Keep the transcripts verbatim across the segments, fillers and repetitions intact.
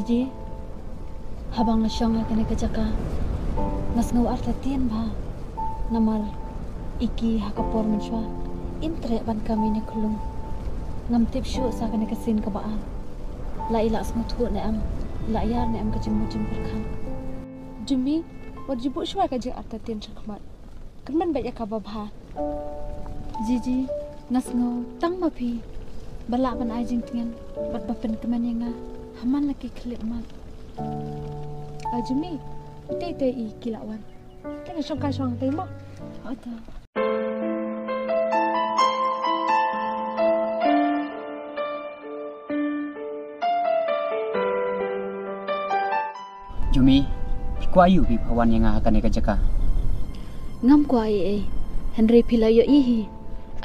Jiji, haba nga shong ha kane ka jaka, nga sngew artatien bha. Namar ïa ki ha ka por mynshuwa, im treh ban kam ïa kane ka lum. Ngam tip shuh sa kane ka sien kaba ar. La i la sngewthuh ne em, la ïar ne em ka jingmut jingpyrkhat. Jimmy, wat ju buh shuwa ka jingartatien shakhmat. Kyrmen beit ïa kaba bha. Jiji, nga sngew tang ma phi ba lah ban ai jingtngen bad ba pynkmen ïa nga ha man la ki khyllipmat. A Jimmy, tei tei i ki la wan. Te nga shong ka shong tei mo. Ata. Jimmy, phi kwah aiu phi pha wan ïa nga ha kane ka jaka? Ngam kwah ei ei, hynrei phi la ïohi hi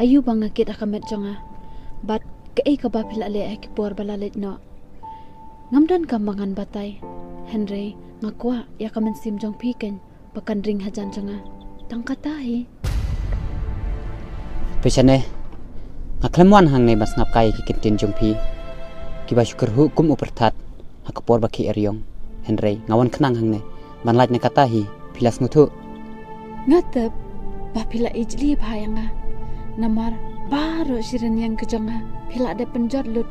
aiu ba nga kit ha ka met jong nga bad kaei kaba phi la leh ha ki por ba la leit noh. Ngam don kam ba ngan batai, hynrei nga kwah ïa ka mynsiem jong phi keiñ ba kan ring hajan jong nga. Tang kata hi. Pyrshah ne, nga khlem wan hangne ban sngap kai ki ktien jong phi kiba shu kyrhuh kum u pyrthat ha ka por ba khie eriong. Hynrei nga wan khnang hangne ban lait na kata hi, phi la sngewthuh? Nga tip ba phi la ijli bha ïa nga. Namar baroh shi rynïeng ka jong nga phi la dep pynjot lut.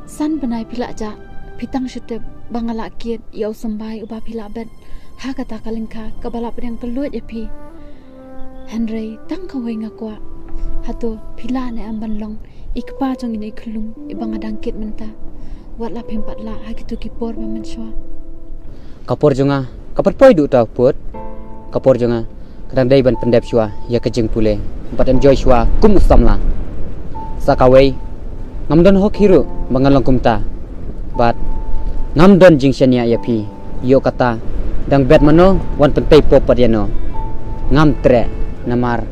San bnai phi la jah, phi tang shu tip ba nga la kit ïa u symbai uba phi la bet ha kata ka lyngkha kaba la pdiang kylluid ïa phi. Hynrei tang kawei nga kwah, hato phi lah ne em ban long i kpa jong ine i khyllung iba nga dang kit mynta? Wat la phim pat lah ha kito ki por ba mynshuwa. Ka por jong nga ka pat poi duh ta put. Ka por jong nga ka dang dei ban pyndep shuwa ïa ka jingpule bad enjoy shuwa kum u samla. Sa kawei, ngam don hok hi ruh ba ngan long kumta. Bad ngam don jingshaniah ïa phi. Ïoh kata, dang bet mano wan pyntei pop pat ïano. Ngam treh, namar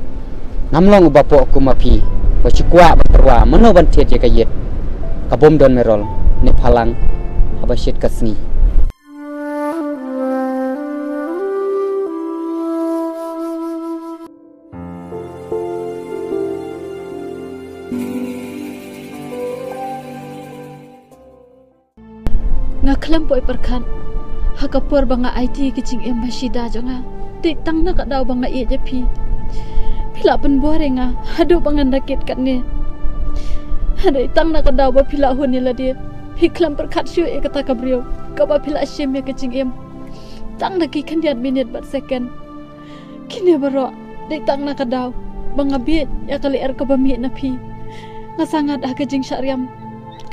ngam long uba pok kum ma phi, ba shu kwah ban tyrwa mano ban thied ïa ka ïit. Ka bym don merol ne phalang haba shit ka sngi. Nga khlem poi pyrkhat ha ka por ba nga aiti ïa ka jingim ba shida jong nga. Dei tang na ka daw ba nga ïeit ïa phi, phi la pynbor ïa nga haduh ba ngan da kit katne. Dei tang na ka daw ba phi la hun ïa lade, phi khlem pyrkhat shuh ïa kata ka briew kaba phi la shim ïa ka jingim tang da ki khyndiat minit bad second. Kine baroh dei tang na ka daw ba nga bieit ïa ka lyer kaba mih na phi. Nga sangat ha ka jingshah riam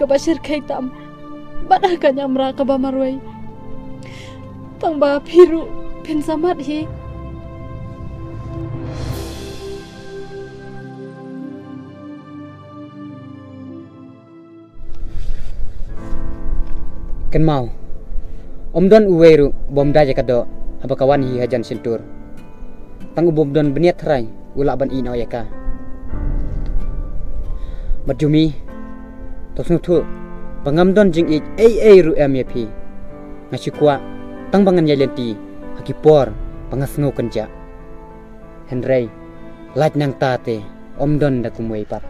kaba shyrkhei tam bad ha ka ñiamra kaba marwei. Tang ba phi ruh phin sa mad hi. Kynmaw, ym don uwei ruh bym da ïa ka doh haba ka wan hi hajan shyntur. Tang u bym don bniat tharai u lah ban ïehnoh ïa ka. Bad Jumi, to sngewthuh ba ngam don jingïeit ei ei ruh em ïa phi. Nga shu kwah tang ba ngan ïai lynti ha ki por ba nga sngew kynjah. Hynrei lait nangta te ym don da kumwei pat.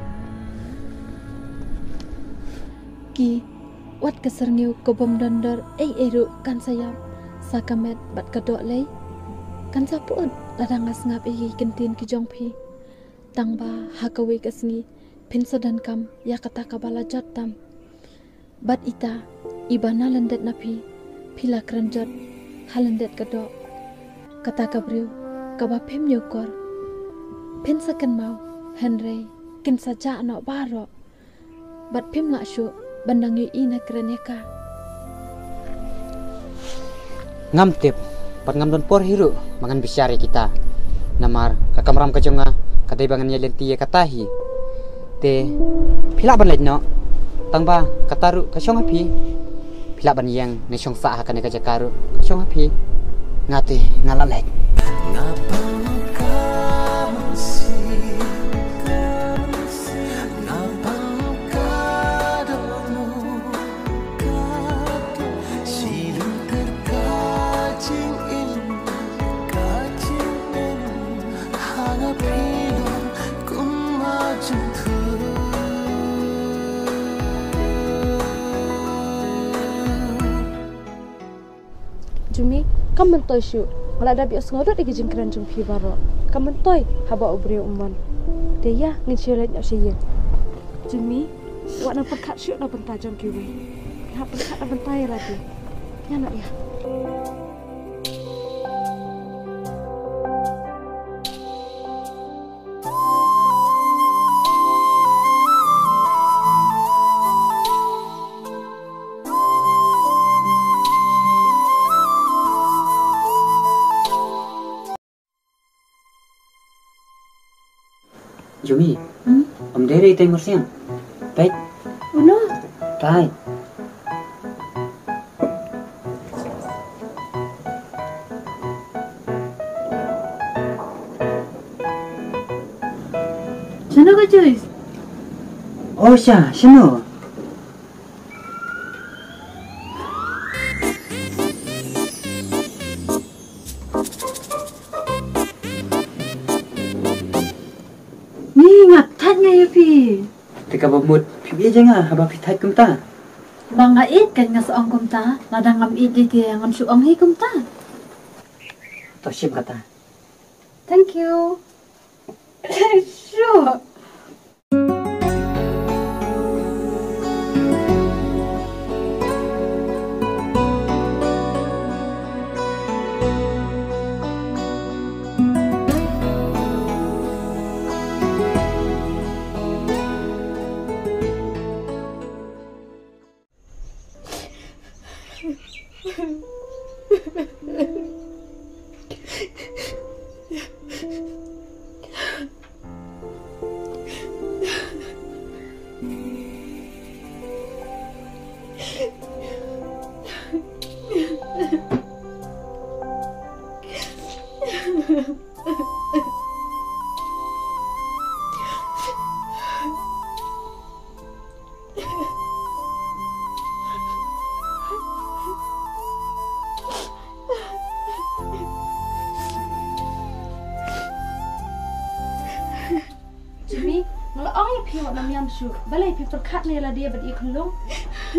Ki, wat ka syrngiew ka bym don dor ei ei ruh kan sa ïap sa ka met bad ka doh lei. Kan sa pyut lada nga sngap ïa ki ktien ki jong phi. Tang ba ha kawei ka sngi phin sa donkam ïa kata kaba la jot tam. Bad ita iba na lyndet na phi, phi la kren jot ha lyndet ka doh. Kata ka briew kaba phim ñiewkor, phin sa kynmaw, hynrei kin sa jah noh baroh. Bad phim lah shuh ban dang ïohi na kren ïa ka. Ngam tip bad ngam don por hi ruh ba ngan bishar ïa kita. Namar ka kamram ka jong nga ka dei ba ngan ïai lynti ïa kata hi. Te phi lah ban leit noh. Tang ba kata ruh ka shong ha phi. Phi lah ban ïeng ne shong sah ha kane ka jaka ruh ka shong ha phi. Nga te nga la leit. Kam myntoi shuh. Nga la dep ïohsngew lut ïa ki jingkren jong phi baroh. Kam myntoi haba u briew u mon. Te ïa, ngin shu leit noh sha ïing. Jimmy, wat nang pyrkhat shuh na bynta jong kiwei. Hap pyrkhat na bynta ïa lade. Ïa noh ïa. Jumi. Hmm? Ym dei re itei myrsiang. Peit. Uno. Tai. Shano ka Joyce? Oh, sha, shano? Ni nga thait nga ïa phi. Te kaba mut phi bia jong nga haba phi thait kumta. Ba nga ïeit kan nga sa ong kumta, lada ngam ïeit te ngam shu ong hi kumta. To shim kata. Thank you. Sure. Jimmy, nga la ong ïa phi wat nym ïam shuh. Balei phi pyrkhat ne la dei bad i khunlung?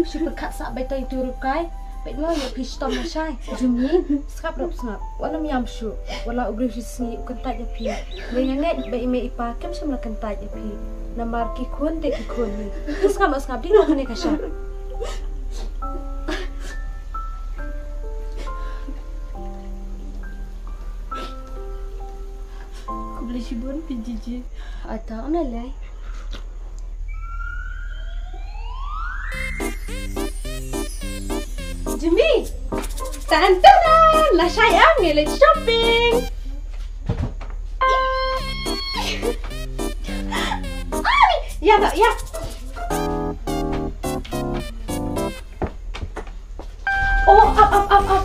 Shu pyrkhat sah beit ïa uto u riew kai. Beit mo ïa phi shitom lashai. Jimmy, sngap ruh sngap. Wat nym ïam shuh. Wat la u briew shi sngi u kyntait ïa phi. Nga ngeit ba i mei i pa kim shym la kyntait ïa phi. Namar ki khun te ki khun hi. Sngap ma sngap, dei mo kane ka shah. Khublei shibun phi Jiji. Ata, ym lei lei. Jimmy! Tan tan tan! Lashai, ngi leit shopping! Ai! Ïa noh, ïa! Oh, ap, ap, ap, ap.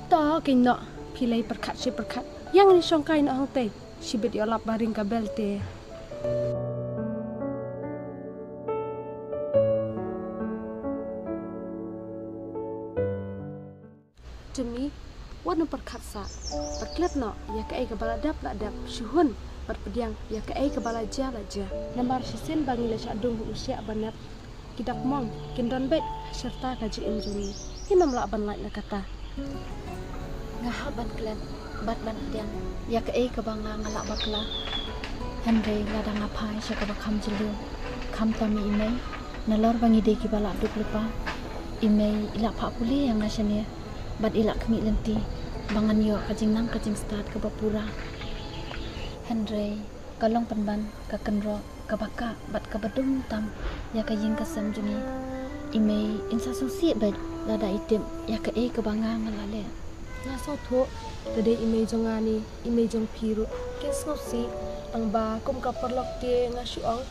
To, khie noh, phi lei pyrkhat shi pyrkhat. Ïa ngin shong kai noh hangtei. Shibit ïoh lap ba ring ka bell te. Jimmy, wat nym pyrkhat sah. Bad klet noh ïa kaei kaba la dep la dep, shu hun bad pdiang ïa kaei kaba la jia la jia. Namar shisien ba ngi la shah dung ha u shiah ba nep, ki dak mong kin don beit ha shirta ka jingim jong ngi. Ngim lah ban lait na kata. Nga hap ban klet bad ban pdiang ïa kaei kaba nga, nga lah bakla. Hynrei lada nga phai sha kaba kham jylliew, khamtam ïa i mei, nalor ba ngi dei kiba lah duk lypa, i mei i lah phah pule ïa nga shane. Bad i lah khmih lynti ba ngan ïoh ka jingnang ka jingstad kaba pura. Hynrei ka long pynban ka kynroh kaba kah bad kaba dum tam ïa ka ïing ka sem jong ngi. I mei in sa sngewsih beit lada i tip ïa kaei kaba nga, nga la leh. Nga sngewthuh lada i mei jong nga ne i mei jong phi ruh kin sngewsih, tang ba kum ka paralok te nga shu ong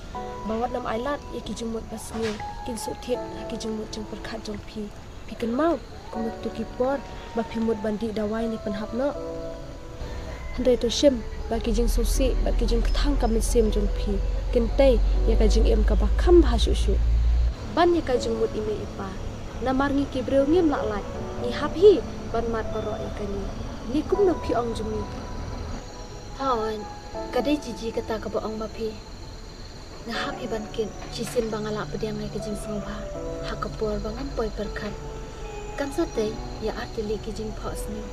ba wat nym ailad ïa ki jingmut basniew, kin shu thied ha ki jingmut jingpyrkhat jong phi. Phi kynmaw kumno kito ki por ba phi mut ban dih dawai ne pynhap noh. Hynrei to shim ba ki jingsngewsih bad ki jingkthang ka mynsiem jong phi kin tei ïa ka jingim kaba kham bha shuh shuh ban ïa ka jingmut i mei i pa. Namar ngi ki briew ngim lah lait, ngi hap hi ban mad baroh ïa kane. Ngi kumno phi ong Jimmy? Hooid, ka dei Jiji kata kaba ong ma phi. Nga hap hi ban kit shisien ba nga lah pdiang ïa ka jingsngewbha ha ka por ba ngam poi pyrkhat. Kan sa tei ïa ar tylli ki jingphohsniew.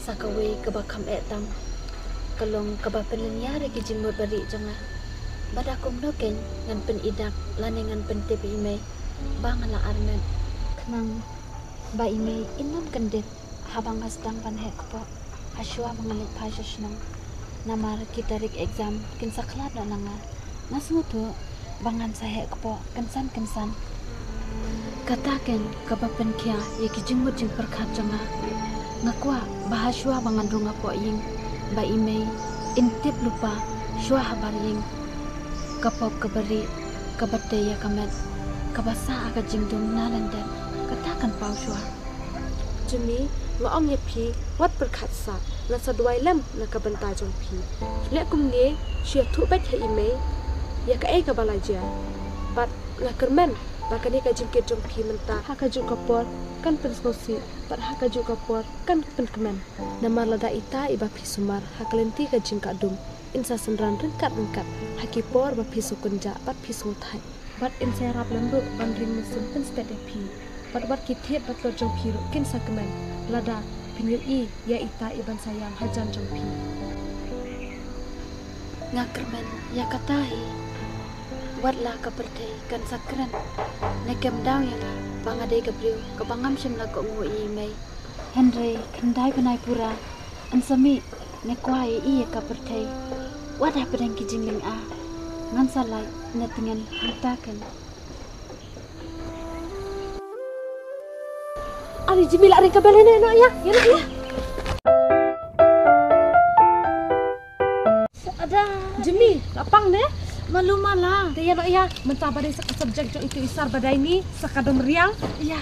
Sa kawei kaba kham eh tam ka long kaba pynlynñiar ïa ki jingmut barieh jong nga. Bad da kumno keiñ ngan pyni dak lane ngan pyntip ïa i mei ba nga la armet. Khnang ba i mei in ym kyndit haba nga sdang ban heh kpoh ha shuwa ba nga leit phai sha shnong. Namar ki tarik exam kin sa khlad noh na nga. Nga sngewthuh ba ngan sa heh kpoh kynsan kynsan. Kata keiñ kaba pynkhia ïa ki jingmut jingpyrkhat jong nga. Nga kwah ba ha shuwa ba ngan rung hapoh ïing ba i mei in tip lypa shuwa habar ïing. Ka pop kaba rieh kaba tei ïa ka met kaba sah ha ka jingdum na lyndet. Kata kan paw shuwa. Jimmy, nga ong ïa phi, wat pyrkhat sah, nga sa duwai lem na ka bynta jong phi. Leh kumne, shu ïathuh beit ha i mei ïa kaei kaba la jia. Bad nga kyrmen ba kane ka jingkit jong phi mynta ha kajuh ka por kan pynsngewsih bad ha kajuh ka por kan pynkmen. Namar lada ita iba phi sumar ha ka lynti ka jingkah dum in sa synran ryngkat ryngkat ha ki por ba phi sngewkynjah bad phi sngewthait. Bad in sa ïarap lem ruh ban ring mynsiem pynstet ïa phi. Bad wat ki thied bad tlot jong phi ruh kin sa kmen lada phin ïohi ïa ita iban sa ïam hajan jong phi. Nga kyrmen ïa kata hi. Wat la ka pyrthei kan sa kren ne kem daw ïa nga ba nga dei ka briew kaba ngam shym la kohnguh ïa i mei. Hynrei khyndai bnai pura yn sa mih ne kwah ïa i ïa ka pyrthei. Wat hapdeng ki jinglynga ngan sa lait ne tngen hangta keiñ. Ari Jimmy la ring ka bell, ïa noh ïa, ïa noh ïa. Ada. Jimmy, la pang ne? Malu mala. Te ïa noh ïa, mynta ba dei sa ka subject jong itu i sar ba dei ni, sa ka dom riang. Ïa.